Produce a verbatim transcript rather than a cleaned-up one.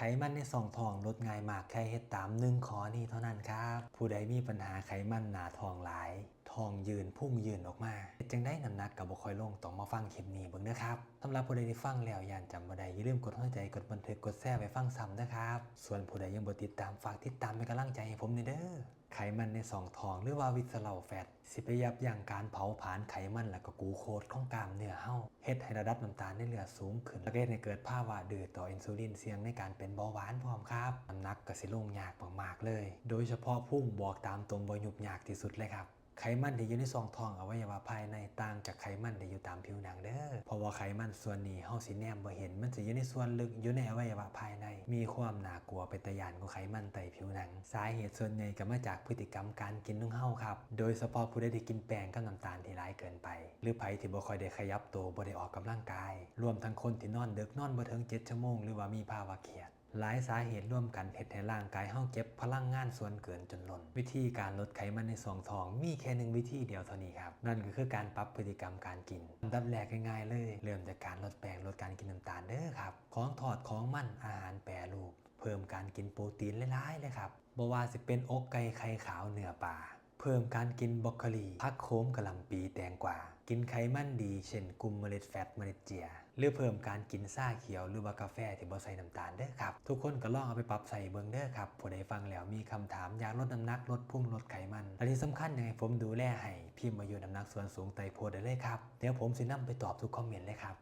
ขมันในช่องท้องลดง่ายมาก แค่เฮ็ดตามหนึ่งข้อนี้เท่านั้นครับ ผู้ใดมีปัญหาไขมันหน้าท้องหลาย ท้องยื่น พุงยื่นออกมา เฮ็ดจั่งใดน้ำหนักก็บ่ค่อยลง ต้องมาฟังคลิปนี้เบิ่งเด้อครับ สำหรับผู้ใดที่ฟังแล้วย้านจำบ่ได้ อย่าลืมกดหัวใจ กดบันทึก กดแชร์ไว้ฟังซ้ำเด้อครับ ส่วนผู้ใดยังบ่ติดตาม ฝากติดตามเป็นกำลังใจให้ผมแหน่เด้อ ไขมันในช่องท้อง หรือว่า visceral fat สิไปยับยั้งการเผาผลาญไขมันและก็กลูโคสของกล้ามเนื้อเฮา เฮ็ดให้ระดับน้ำตาลในเลือดสูงขึ้น และก็เฮ็ดให้เกิดภาวะดื้อต่ออินซูลิน เสี่ยงในการเป็นเบาหวานพร้อมครับ น้ำหนักก็สิลงยากมากๆเลย โดยเฉพาะพุง บอกตามตรงว่ายุบยากที่สุดเลยครับ ไขมันที่อยู่ในช่องท้อง อวัยวะภายใน ต่างจากไขมันที่อยู่ตามผิวหนังเด้อ เพราะว่าไขมันส่วนนี้เฮาสิแนมบ่เห็น มันสิอยู่ในส่วนลึก อยู่ในอวัยวะภายใน มีความน่ากลัวเป็นตาย้านกว่าไขมันใต้ผิวหนัง สาเหตุส่วนใหญ่ก็มาจากพฤติกรรมการกินของเฮาครับ โดยเฉพาะผู้ใดที่กินแป้งกับน้ำตาลที่หลายเกินไป หรือไผที่บ่ค่อยได้ขยับตัว บ่ได้ออกกำลังกาย รวมทั้งคนที่นอนดึก นอนบ่ถึงเจ็ดชั่วโมง หรือว่ามีภาวะเครียด หลายสาเหตุร่วมกันเฮ็ดให้ร่างกายเฮาเก็บพลังงานส่วนเกินจนล้น วิธีการลดไขมันในช่องท้องมีแค่หนึ่งวิธีเดียวเท่านี้ครับ นั่นก็คือการปรับพฤติกรรมการกิน อันดับแรกง่ายๆเลย เริ่มจากการลดแป้ง ลดการกินน้ำตาลเด้อครับ ของทอด ของมัน อาหารแปรรูป เพิ่มการกินโปรตีนหลายๆเลยครับ บ่ว่าสิเป็นอกไก่ ไข่ขาว เนื้อปลา เพิ่มการกินบรอกโคลี ผักโขม กะหล่ำปี แตงกวา กินไขมันดี เช่น กลุ่มเมล็ดแฟต เมล็ดเจีย หรือเพิ่มการกินชาเขียว หรือว่ากาแฟที่บ่ใส่น้ำตาลเด้อครับ ทุกคนก็ลองเอาไปปรับใช้เบิ่งเด้อครับ ผู้ใดฟังแล้วมีคำถาม อยากลดน้ำหนัก ลดพุง ลดไขมัน และที่สำคัญอยากให้ผมดูแลให้ พิมพ์อายุ น้ำหนัก ส่วนสูง ใต้โพสต์ได้เลยครับ เดี๋ยวผมสินำไปตอบทุกคอมเมนต์เลยครับ